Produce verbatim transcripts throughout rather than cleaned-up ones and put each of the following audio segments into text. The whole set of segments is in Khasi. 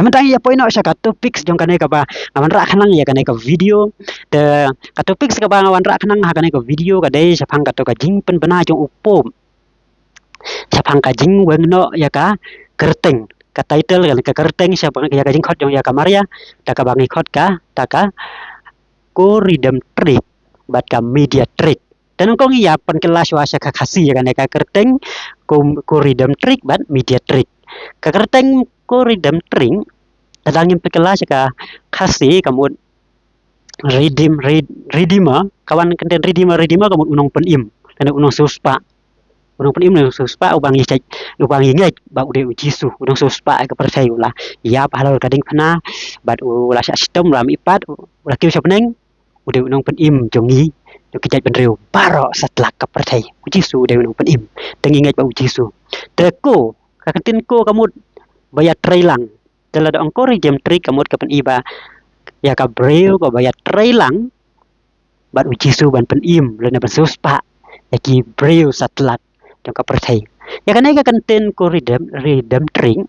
Mynta ngi ïa poi noh sha ka topic jong kane kaba nga wanrah khnang ïa kane ka video. Te ka topic kaba nga wanrah khnang ha kane ka video ka dei shaphang kato ka jingpynbna jong u Pope shaphang ka jingweng noh ïa ka kyrteng. Ka title ka, ka kyrteng shaphang ïa ka jingkhot jong ïa ka Maria, ta kaba ngi khot ka, ta ka co-redemptrix bad ka mediatrix. Te nyngkong ïa pynkylla shuwa sha ka Khasi ïa kane ka kyrteng co-, co-redemptrix bad mediatrix. Ka kyrteng co-redemptrix, lada ngim pynkylla sha ka Khasi ka mut redeem, red-, redeemer, ka wan kyntien redeemer, redeemer ka mut u nongpynim, lane u nongsiewspah. U nongpynim, u nongsiewspah, uba ngi shait, uba ngi ngeit ba u dei u Jisu, u nongsiewspah ïa ka pyrthei, u la ïap halor ka diengphna, bad u la shah shitom, u la mihpat, u la kiew sha bneng, u dei u nongpynim jong ngi, jong ki jaitbynriew baroh satlak ka pyrthei. U Jisu u dei u nongpynim. Te ngi ngeit ba u Jisu. Te co, ka kyntien co ka mut ba ïatreilang. Te lada ong co-redemptrix ka mut ka pyni ba ïa ka briew kaba ïatreilang bad u Jisu ban pynim lane ban siewspah ïa ki briew satlak jong ka pyrthei. Ïa kane ka kyntien co-redem-, redemptrix,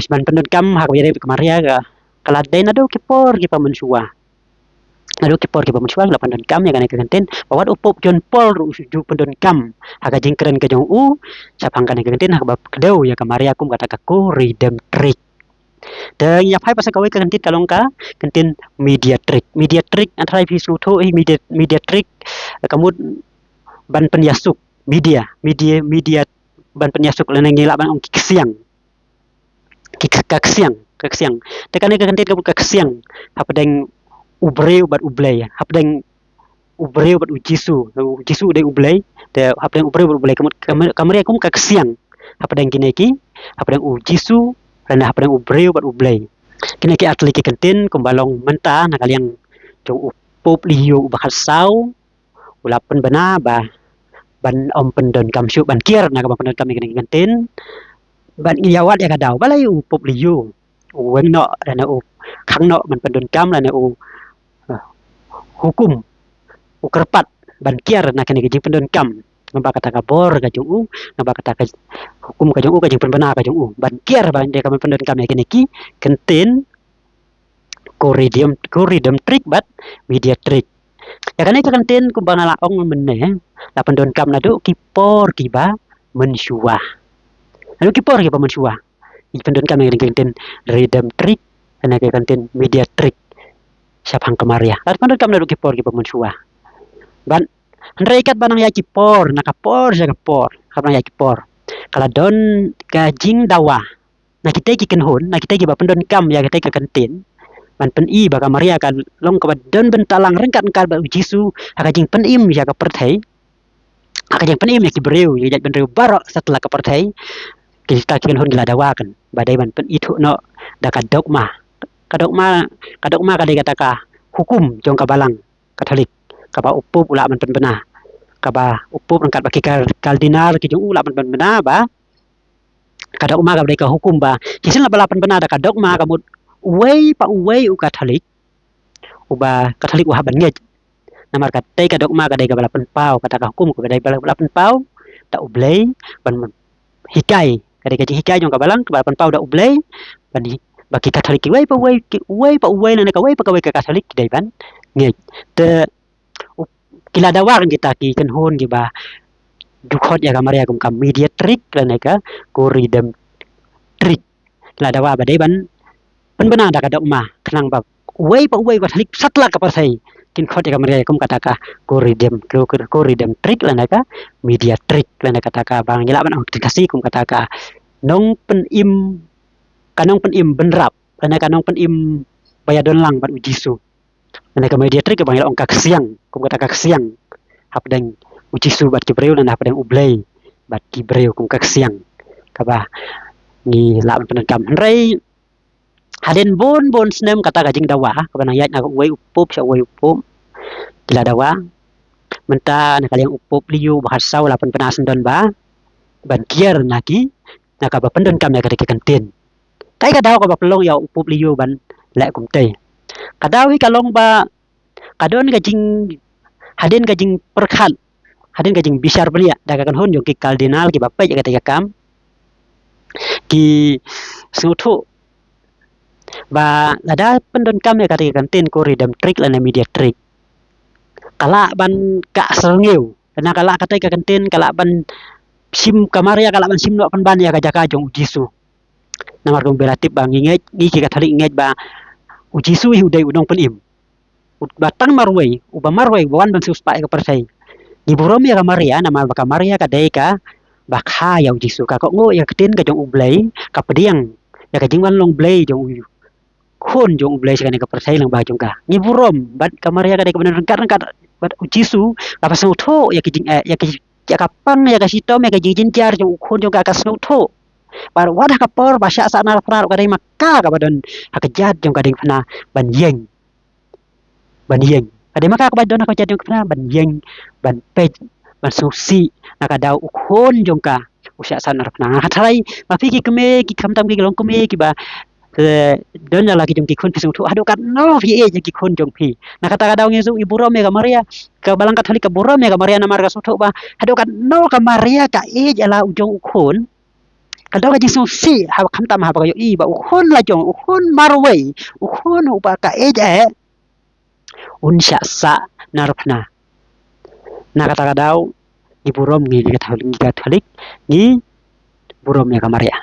ban pyndonkam ha kaba ïadei bad ka Maria ka, ka la dei naduh ki por kiba mynshuwa. Naduh ki por kiba mynshuwa la pyndonkam ïa kane ka kyntien, ba wat u Pope John Paul ruh u ju pyndonkam ha ka jingkren ka jong u shaphang kane ka kyntien, ha kaba kdew ïa ka Maria kum kata ka co-redemptrix. Te ngi ïa phai pat sha kawei ka kyntien, ka long ka kyntien mediatrix. Mediatrix, hynrei phi sngewthuh hi, media-, mediatrix ka mut ban pynïasuk, media, media, media, ban pynïasuk, lane ngi lah ban ong ki ksiang. Ki k-, ka ksiang, ka ksiang. Te kane ka kyntien ka mut ka ksiang hapdeng u briew bad u Blei, hapdeng u briew bad u Jisu. U Jisu u dei u Blei, te hapdeng u briew bad u Blei ka mut ka Mar-, ka Maria kum ka ksiang hapdeng kine ki, hapdeng u Jisu lane hapdeng u briew bad u Blei. Kine ki artylli ki kyntien kumba long mynta na ka liang jong u Pope Leo uba khatsaw, u la pynbna ba ban ym pyndonkam shuh, ban kiar na kaba pyndonkam ïa kine ki kyntien. Bad ngi ïa wad ïa ka daw balei u Pope Leo u weng noh lane u khang noh ban pyndonkam lane u, eh, hukum, u kyrpad ban kiar na kine ki jingpyndonkam, naba kata ka bor ka jong u, naba kata ka hukum ka jong u, ka jingpynbna ka jong u, ban kiar ban dei ka ban pyndonkam ïa kine ki kyntien co-redem-, co-redemptrix bad mediatrix. Ïa kane ka kyntien kumba nga la ong mynne, la pyndonkam naduh ki por kiba mynshuwa. Naduh ki por kiba mynshuwa. Ngi pyndonkam ïa kane ka kyntien redemptrix, kane ka kyntien mediatrix shaphang ka Maria. La pyndonkam naduh ki por kiba mynshuwa. Bad hynrei katba nang ïa ki por, na ka por sha ka por, katba nang ïa ki por, ka la don ka jingdawa na kitei ki kynhun, na kitei kiba pyndonkam ïa kitei ka kyntien, ban pyni ba ka Maria ka long kaba don bynta lang ryngkat ryngkat bad u Jisu ha ka jingpynim ïa ka pyrthei, ha ka jingpynim ïa ki briew, ïa ki jaitbynriew baroh satlak ka pyrthei. Kita ki kynhun ki la dawa kan ba dei ban pynithuh noh da ka dogma. Ka dogma, ka dogma ka dei kata ka hukum jong ka Balang Katholik kaba u Pope u lah ban pynbna, kaba u Pope ryngkat bad ki kar-, kardinal ki jong u lah ban pynbna, ba ka dogma kaba dei ka hukum ba shisien la ba la pynbna da ka dogma ka mut uwei pa uwei u Katholik, uba Katholik u hap ban ngeit. Namar katei ka dogma ka dei kaba la pynpaw, kata ka hukum kaba dei ba la pynpaw da u Blei ban hikai, ka dei ka jinghikai jong ka Balang kaba la pynpaw da u Blei ban hi-, ba ki Katholik kiwei pa uwei, kiwei pa uwei lane kawei pa kawei ka Katholik ki dei ban ngeit. Te u-, ki la dawa kan kita ki kynhun kiba ju khot ïa ka Maria kum ka mediatrix lane ka co-redemptrix. Ki la dawa ba dei ban pynbna da ka dogma khnang ba uwei pa uwei u Katholik satlak ka pyrthei kin khot ïa ka Maria kum kata ka co-redem-, co-, co-redemptrix lane ka mediatrix lane kata kaba ngi lah ban ong ha ka Khasi kum kata ka nongpynim, ka nongpynim bynrap lane ka nongpynim ba ïadon lang bad u Jisu. Lane ka mediatrix kaba ngi la ong ka ksiang, kum kata ka ksiang hapdeng u Jisu bad ki briew lane hapdeng u Blei bad ki briew, kum ka ksiang kaba ngi lah ban pyndonkam. Hynrei hadien bun bun snem kata ka jingdawa kaba nang ïaid na uwei u Pope sha uwei u Pope, ki la dawa. Mynta na ka liang u Pope Leo ba khatsaw la pynbna syndon ba ban kiar na ki, na kaba pyndonkam ïa kata ka kyntien. Kaei ka daw kaba pynlong ïa u Pope Leo ban leh kumtei? Ka daw hi ka long ba ka don ka jing, hadien ka jingpyrkhat, hadien ka jingbishar bniah da ka kynhun jong ki kardinal kiba peit ïa kata ka kam, ki sngewthuh Ba lada pyndonkam ïa katei ka kyntien ko redemptrix lane mediatrix, ka lah ban kah syrngiew, lane ka lah, katei ka kyntien ka lah ban shim, ka Maria ka lah ban shim noh pynban ïa ka jaka jong u Jisu. Namar kumba la tip ba ngi ngeit, ngi ki Katholik ngi ngeit ba u Jisu hi u dei u nongpynim, u ba tang marwei, u ba marwei, u ba wan ban siewspah ïa ka pyrthei. Ngi burom ïa ka Maria namar ba ka Maria ka dei ka ba kha ïa u Jisu, ka kohnguh ïa ka ktien ka jong u Blei, ka pdiang ïa ka jingwan long Blei jong u Khun jong u Blei sha kane ka pyrthei lyngba jong ka. Ngi burom bad ka Maria ka dei kaba don ryngkat ryngkat bad u Jisu, kaba sngewthuh ïa ki jingeh, ïa ki, ïa ka pang, ïa ka shitom, ïa ka jingjynjar jong u Khun jong ka, ka sngewthuh. Bad wat ha ka por ba shah sahnarphna ruh ka dei ma ka kaba don ha ka jait jong ka diengphna ban ïeng, ban ïeng. Ka dei ma ka kaba don ha ka jait jong ka diengphna ban ïeng, ban peit, ban sngewsih na ka daw u Khun jong ka u shah sahnarphna. Nga tharai ma phi ki kmie, ki khamtam ki longkmie kiba, eh, don ïa la ki jong ki khun, phi sngewthuh haduh katno phi ïeit ïa ki khun jong phi. Na kata ka daw ngi shu, ngi burom ïa ka Maria, ka Balang Katholik ka burom ïa ka Maria namar ka sngewthuh ba haduh katno ka Maria ka ïeit ïa la u jong u Khun. Ka don ka jingsngewsih ha, khamtam haba ka ïohi ba u Khun la jong, u Khun marwei, u Khun uba ka ïeit eh, un shah sahnarphna. Na kata ka daw ngi burom, ngi, ngi Katholik, ngi Katholik ngi burom ïa ka Maria.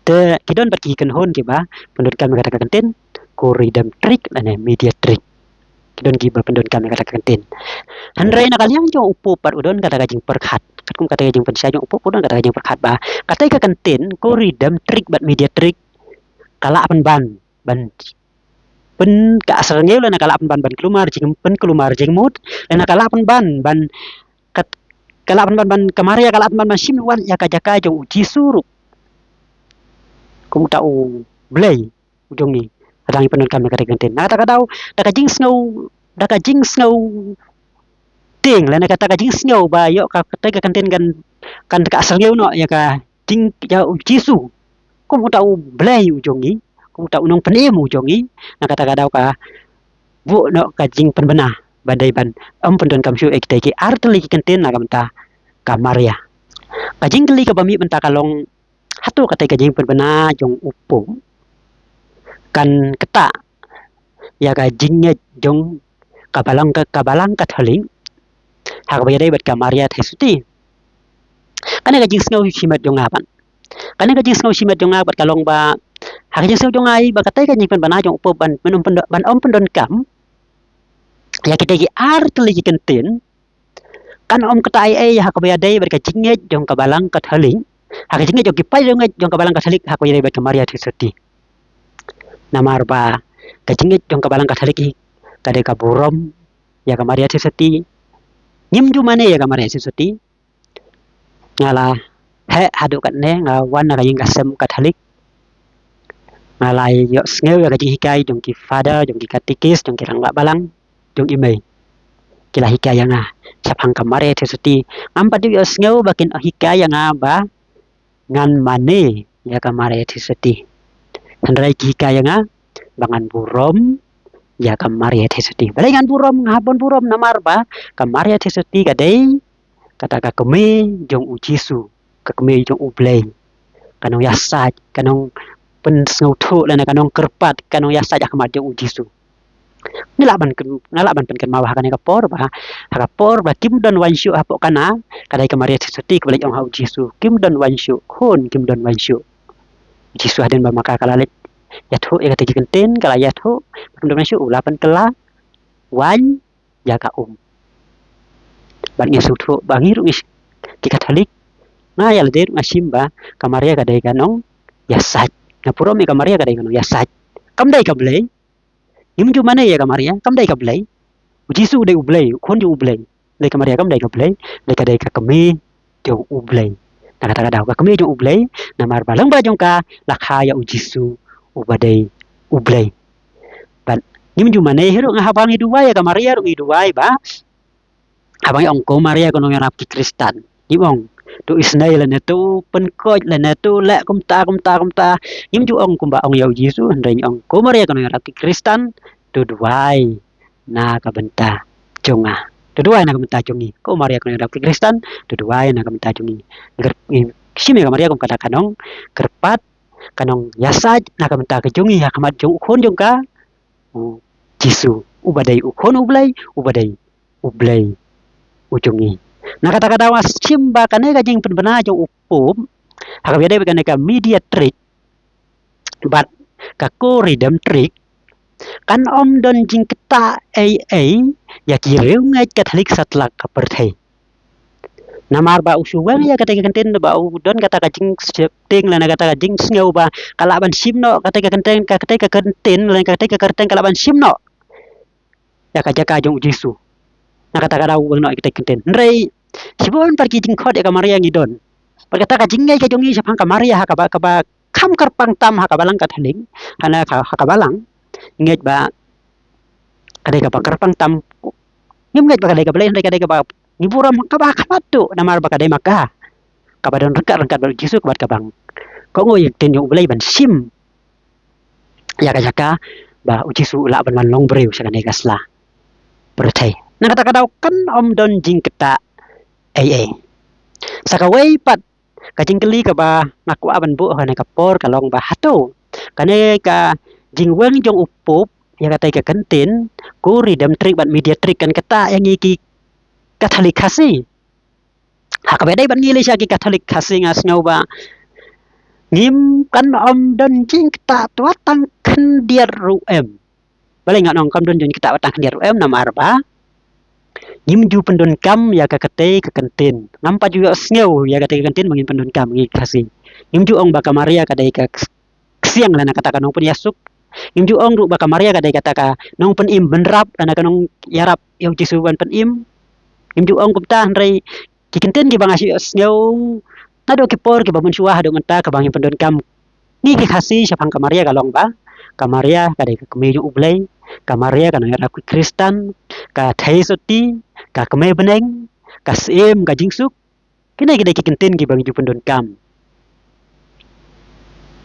Te ki don pat ki kynhun kiba pyndonkam ïa kata ka kyntien ko redemptrix lane mediatrix. Ki don kiba pyndonkam ïa kata ka kyntien. Hynrei na ka liang jong u Pope pat u don kata ka jingpyrkhat. Katkum kata ka jingpynshai jong u Pope u don kata ka jingpyrkhat ba katei ka kyntien ko redemptrix bad mediatrix ka lah pynban ban pynkah syrngiew lane ka lah pynban ban kulmar jing, pynkulmar jingmut, lane ka lah pynban ban kat, ka lah pynban ban, ka Maria ka lah pynban ban shim wan ïa ka jaka jong u Jisu ruh kum uta u Blei u jong ngi. Hadang ngi pyndonkam ïa kata ka kyntien, na kata ka daw, da ka jingsngew, da ka jingsngew tieng lane kata ka jingsngew ba ïoh ka, katei ka kyntien kan, kan kah syrngiew noh ïa ka jing, ïa u Jisu kum uta u Blei u jong ngi, kum uta u nongpynim u jong ngi. Na kata ka daw ka buh noh ka jingpynbna ba dei ban ym pyndonkam shuh ïa kitei ki artylli ki kyntien na ka bynta ka Maria. Ka jingkylli kaba mih mynta ka long, hato katei ka jingpynbna jong u Pope kan ktah ïa ka jingngeit jong ka Balang, ka, ka Balang Katholik ha kaba ïadei bad ka Maria Theisotti? Kane ka jingsngew shimet jong nga pat. Kane ka jingsngew shimet jong nga pat ka long ba ha ka jingsngew jong nga hi ba katei ka jingpynbna jong u Pope ban, ban ym pyndo, ban ym pyndonkam ïa kitei ki artylli ki kyntien kan ym ktah ei ei ha kaba ïadei bad ka jingngeit jong ka Balang Katholik, ha ka jingngeit jong ki paid riewngeit jong ka Balang Katholik ha kaba ïadei bad ka Maria Theisotti. Namar ba ka jingngeit jong ka Balang Katholik hi ka dei ka burom ïa ka Maria Theisotti. Ngim ju mane ïa ka Maria Theisotti. Nga la heh haduh katne, nga wan na ka ïing ka sem Katholik. Nga la ïohsngew ïa ka jinghikai jong ki father, jong ki katikis, jong ki rangbah balang, jong i mei. Ki la hikai ïa nga shaphang ka Maria Theisotti. Ngam pat ju ïohsngew ba kin hikai ïa nga ba ngan mane ïa ka Maria Theisotti. Hynrei ki hikai ïa nga ba ngan burom ïa ka Maria Theisotti. Balei ngan burom? Nga hap ban burom namar ba ka Maria Theisotti ka dei kata ka kmie jong u Jisu, ka kmie jong u Blei. Ka nongïasaid, ka nongpynsngewthuh lane ka nongkyrpad, ka nongïasaid ha khmat jong u Jisu. Nga lah ban kyn, nga lah ban pynkynmaw ha kane ka por ba, ha ka por ba kim don wan shuh hapoh Kana, ka dei ka Maria Theisotti kaba leit ong ha u Jisu, kim don wan shuh khun, kim don wan shuh. U Jisu hadien ba ma ka ka la leit ïathuh ïa katei ka kyntien, ka la ïathuh ba kim don wan shuh, u la pynkylla wan ïa ka um. Bad ngi sngewthuh ba ngi ruh ngi ki Katholik, nga ïa lade ruh nga shim ba ka Maria ka dei ka nongïasaid. Nga burom ïa ka Maria ka dei ka nongïasaid. Kam dei ka Blei. Ngim ju mane ïa ka Maria, kam dei ka Blei. U Jisu u dei u Blei, u khun jong u Blei. Dei ka Maria kam dei ka Blei, dei ka, dei ka kmie jong u Blei. Na kata ka daw ka kmie jong u Blei, namar ba lyngba jong ka la kha ïa u Jisu uba dei u Blei. Bad ngim ju mane hi ruh, nga haba ngi duwai ïa ka Maria ruh ngi duwai ba, haba ngi ong ko Maria ko nongïarap ki Khristan, ngim ong to isynei lane to pynkoit lane to leh kumta kumta kumta. Ngim ju ong kumba ong ïa u Jisu, hynrei ngi ong ko Maria ko nongïarap ki Khristan, to duwai na ka bynta jong nga. To duwai na ka bynta jong ngi. Ko Maria ko nongïarap ki Khristan, to duwai na ka bynta jong ngi. Ngi shim ïa ka Maria kum kata ka nongkyrpad ka nongïasaid na ka bynta ka jong ngi ha khmat jong u Khun jong ka, u Jisu, uba dei u Khun U Blei, uba dei U Blei u jong ngi. Na kata ka daw nga shim ba kane ka jingpynbna jong u Pope ha kaba ïadei bad kane ka mediatrix bad ka co-redemptrix kan ym don jingktah ei ei ïa ki riewngeit Katholik satlak ka pyrthei. Namar ba u shu weng ïa kata ka kyntien ba u don kata ka jingsheptieng lane kata ka jingsngew ba ka lah ban shim noh kata ka kyntien, ka kata ka kyntien lane kata ka kyrteng ka lah ban shim noh ïa ka jaka jong u Jisu. Na kata ka daw u weng noh ïa kata ka kyntien. Hynrei shibun pat ki jingkhot ïa ka Maria ngi don. Bad kata ka jingngeit ka jong ngi shaphang ka Maria ha kaba, kaba kham kyrpang tam ha ka balang Katholik, ha na ka, ha ka balang, ngeit ba ka dei kaba kyrpang tam. Ngim ngeit ba ka dei ka Blei, hynrei ka dei kaba ngi burom kaba kham haduh namar ba ka dei ma ka kaba don ryngkat ryngkat bad u Jisu kaba ka bang. Ko ngoi ïa ka ktien jong u Blei ban shim ïa ka jaka ba u Jisu u lah ban wan long briew sha kane ka sla pyrthei. Na kata ka daw kan ym don jingktah ei ei. Sa kawei pat ka jingkylli kaba nga kwah ban buh ha kane ka por ka long ba hato kane ka jingweng jong u Pope ïa kata ka kyntien co-redemptrix bad mediatrix kan ktah ïa ngi ki Katholik Khasi. Ha kaba ïadei bad ngi lei sha ki Katholik Khasi nga sngew ba ngim, kan ym don jingktah wat tang khyndiat ruh em. Balei nga ong kam don jingktah wat tang khyndiat ruh em? Namar ba ngim ju pyndonkam ïa ka katei ka kyntien. Ngam pat ju ïohsngew ïa katei ka kyntien ba ngim pyndonkam ngi Khasi. Ngim ju ong ba ka Maria ka dei ka ksiang lane kata ka nongpynïasuk. Ngim ju ong ruh ba ka Maria ka dei kata ka nongpynim bynrap lane ka nongïarap ïa u Jisu ban pynim. Ngim ju ong kumta, hynrei ki kyntien kiba nga shu ïohsngew naduh ki por kiba mynshuwa haduh mynta kaba ngi pyndonkam ngi ki Khasi shaphang ka Maria ka long ba ka Maria ka dei ka kmie jong u Blei, ka Maria ka nongïarap ki Khristan, ka theisotti, ka kmie bneng, ka syiem, ka jingsuk. Kine ki dei ki kyntien kiba ngi ju pyndonkam.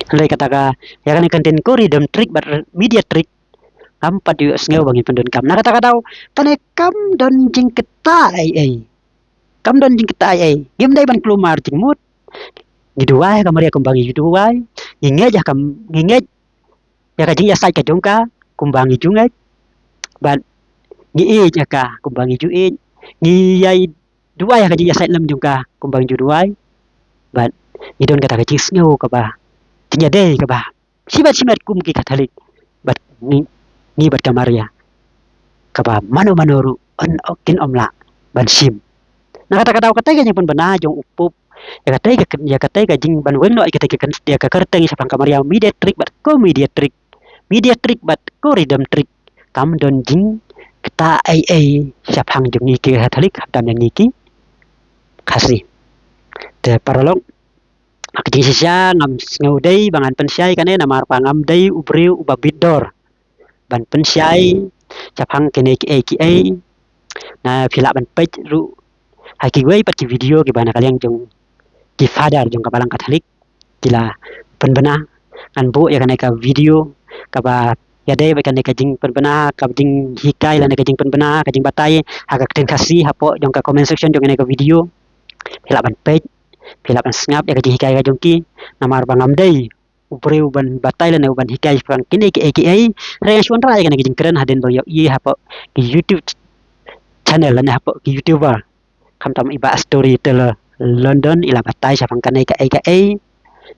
Hynrei kata ka, ïa kane ka kyntien co-redemptrix bad mediatrix ngam pat ju ïohsngew ba ngi pyndonkam. Na kata ka daw kane kam don jingktah ei ei. Kam don jingktah ei ei. Ngim dei ban kulmar jingmut. Ngi duwai ka Maria kumba ngi ju duwai. Ngi ngeit ïa ka, ngi ngeit ïa ka jingïasaid ka jong ka kumba ngi ju ngeit. Bad ngi ïeit ïa ka kumba ngi ju ïeit. Ngi ïai duwai ïa ka jingïasaid lem jong ka kumba ngi ju duwai. Bad ngi don kata ka jingsngew kaba jingïadei kaba shimet shimet kum ki Katholik bad ngi, ngi bad ka Maria kaba mano mano ruh yn, kin ym lah ban shim. Na kata ka daw katei ka jingpynbna jong u Pope ïa katei ka, ïa katei ka jingban weng noh ïa katei ka, ïa ka kyrteng shaphang ka Maria mediatrix bad co-mediatrix, mediatrix bad co-redemptrix kam don jingktah ei ei shaphang jong ngi ki Katholik khamtam ïa ngi ki Khasi. Te paralok, ha ka jingshisha ngam sngew dei ba ngan pynshai kane namar ba ngam dei u briew uba bit dor ban pynshai shaphang kine kiei kiei. Na phi lah ban peit ruh ha kiwei pat ki video kiba na ka liang jong ki father jong ka balang Katholik ki la pynbna. Ngan buh ïa kane ka video kaba ïadei bad kane ka jingpynbna, ka jinghikai lane ka jingpynbna, ka jingbatai ha ka ktien Khasi hapoh jong ka comment section jong kane ka video. Phi lah ban peit, phi lah ban sngap ïa ka jinghikai ka jong ki. Namar ba ngam dei u briew uban batai lane uban hikai shaphang kine kiei kiei. Hynrei nga shu wanrah ïa kane ka jingkren hadien ba ïohi hapoh ki YouTube channel lane hapoh ki YouTuber. Khamtam i Bah Storyteller London i la batai shaphang kane kaei kaei.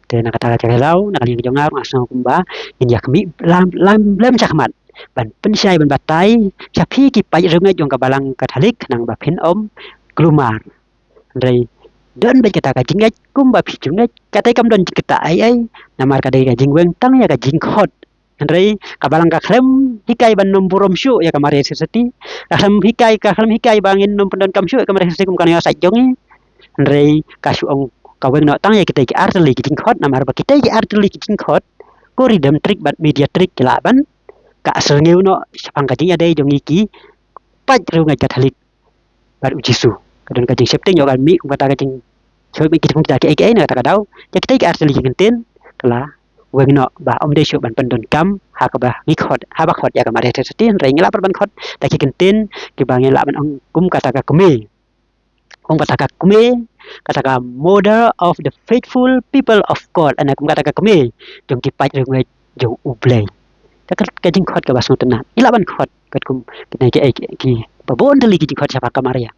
Te na kata ka jaka law, na ka liang jong nga ruh nga sngew kumba ngin ïa khmih lam, lam, lem shakhmat ban pynshai ban batai sha phi ki paid riewngeit jong ka balang Katholik khnang ba phin ym kulmar. Hynrei don beit kata ka jingngeit kumba phi ju ngeit, kata kam don jingktah ei ei, namar ka dei ka jingweng tang ïa ka jingkhot. Hynrei ka balang ka khlem hikai ban ym burom shuh ïa ka Maria Theisotti. Ka khlem hikai, ka khlem hikai ba ngin ym pyndonkam shuh ïa ka Maria Theisotti kum ka nongïasaid jong ngi. Hynrei ka shu ong ka weng noh tang ïa kitei ki artylli ki jingkhot, namar ba kitei ki artylli ki jingkhot, co-redemptrix bad mediatrix ki lah ban ka syrngiew noh shaphang ka jingïadei jong ngi ki paid riewngeit Katholik bad u Jisu. Ka don ka jingsheptieng ïoh kan mih kum kata ka jing, shu mih ki jingkhot kita kiei kiei na kata ka daw. Ïa kitei ki artylli ki kyntien ka la weng noh ba ym dei shuh ban pyndonkam ha kaba ngi khot, haba khot ïa ka Maria Theisotti, hynrei ngi lah pat ban khot da ki kyntien kiba ngi lah ban ong kum kata ka kmie. kum kata ka kmie, kata ka mother of the faithful people of God, lane kum kata ka kmie jong ki paid riewngeit jong U Blei. Kata ka jingkhot kaba sngewtynnat. I lah ban khot katkum kine ki, ki, ki, ba bun tylli ki jingkhot shaphang ka Maria.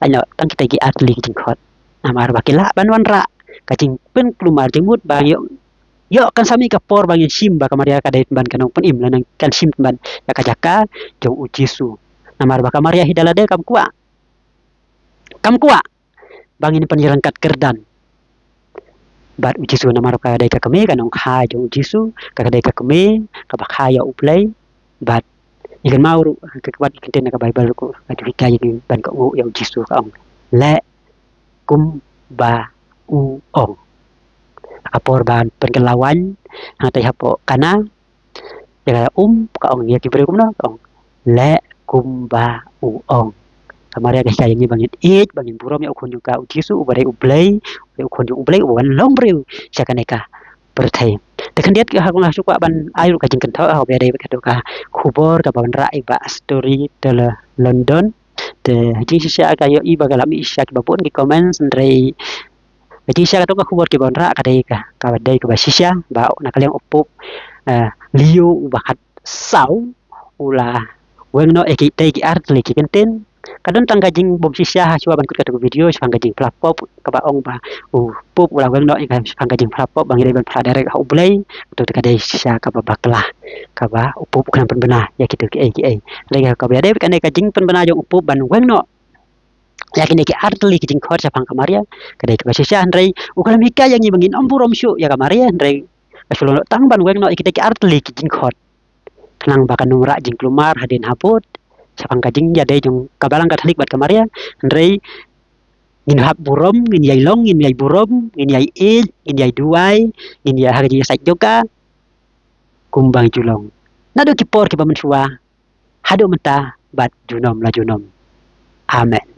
Lano tang kita ki ar tylli ki jingkhot. Namar ba ki lah ban wanrah ka jingpynkulmar jingmut ba ïoh, ïoh kan sa mih ka por ba ngin shim ba ka Maria ka dei ban ka nongpynim lane kan shim ban ïa ka jaka jong U Jisu. Namar ba ka Maria hi da lade kam kwah, kam kwah ba ngin pynïaryngkat kyrdan bad U Jisu, namar ka dei ka kmie, ka nongkha jong U Jisu, ka dei ka kmie kaba kha ïa U Blei. Bad ngi kynmaw ruh ka, ka, ka kyntien ka Baibl ruh ka ju hikai ïa ngi ban kohnguh ïa U Jisu, ka ong, "Leh kumba u ong." Ka por ban pynkylla waiñ hangtei hapoh Kana, ïa ka um, ka ong ïa ki briew kumno, ka ong, "Leh kumba u ong." Ka Maria ka hikai ïa ngi ba ngin ïeit, ba ngin burom ïa u Khun jong ka U Jisu, uba dei U Blei, uba dei u Khun jong U Blei, uba wan long briew sha kane ka pyrthei. Te khyndiat ka, ha kaba nga shu kwah ban ai ruh ka jingkynthoh, ha kaba ïadei bad kato ka khubor kaba wanrah i Bah Story Teller London. Te ha jingshisha ka ïohi ba ka la mih shisha kiba bun ki comments, hynrei ha jingshisha kato ka khubor kaba wanrah ka dei ka, ka dei kaba shisha ba na ka liang u Pope, eh, Leo uba khatsaw u la weng noh ïa kitei ki ar tylli ki kyntien. Ka don tang ka jingbym shisha ha shuwa ban kut kato ka video shaphang ka jingphla pop, kaba ong ba u Pope u la weng noh ïa ka shaphang ka jingphla pop ba ngi dei ban phla direct ha U Blei. Kato te ka dei shisha kaba bakla, kaba u Pope u khlem pynbna ïa kito kiei kiei. Hynrei ha kaba ïadei bad kane ka jingpynbna jong u Pope ban weng noh ïa kine ki ar tylli ki jingkhot shaphang ka Maria, ka dei kaba shisha, hynrei u khlem hikai ïa ngi ba ngin ym burom shuh ïa ka Maria, hynrei ka shu long tang ban weng noh ïa kita ki ar tylli ki jingkhot. Khnang ba kan ym rah jingkulmar hadien habud shaphang ka jingïadei jong ka Balang Katholik bad ka Maria, hynrei ngin hap burom, ngin ïai long, ngin ïai burom, ngin ïai ïeit, ngin ïai duwai, ngin ïai ha ka jingïasaid jong ka, kumba ngi ju long naduh ki por kiba mynshuwa, haduh mynta bad junom la junom. Amen.